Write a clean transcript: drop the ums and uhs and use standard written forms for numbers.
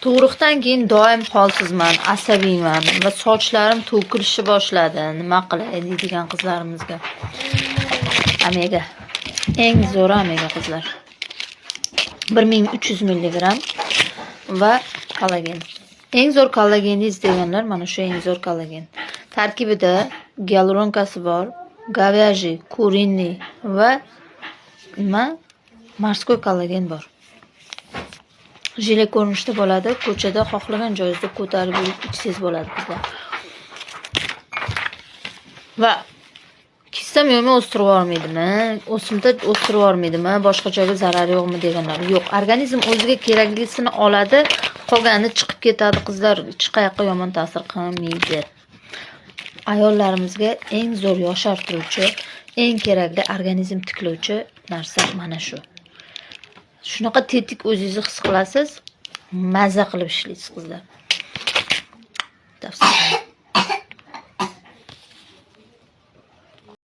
Tug'ruqdan keyin doim holsizman, asabiyman va sochlarim to'kilishni boshladi. Nima qilay deydigan qizlarimizga. Omega. Eng zo'ri omega, qizlar. 1300 milligramm va kollagen. Eng zo'r kollagenni izlaganlar, mana shu eng zo'r kollagen. Tarkibida гиалуронка si bor, говяжий, куриный va nima? Морской kollagen bor. Желе ko'rinishda bo'ladi. Ko'chada xohlagan joyingizda ko'tarib yurib ichsangiz bo'ladi, qizlar. Va kista, mioma o'stirib yubormaydimi? O'simta o'stirib yubormaydimi? Boshqa joyga zarari yo'qmi deganlar. Yo'q, organizm o'ziga keraklisini oladi, qolgani chiqib ketadi, qizlar, hech qayoqqa yomon ta'sir qilmaydi. Ayollarimizga eng zo'r yoshartiruvchi, eng kerakli organizm tiklovchi narsa mana shu. Shunaqa tetik o'zingizni his qilasiz, maza qilib ishlaysiz, qizlar. Tavsiya qilaman.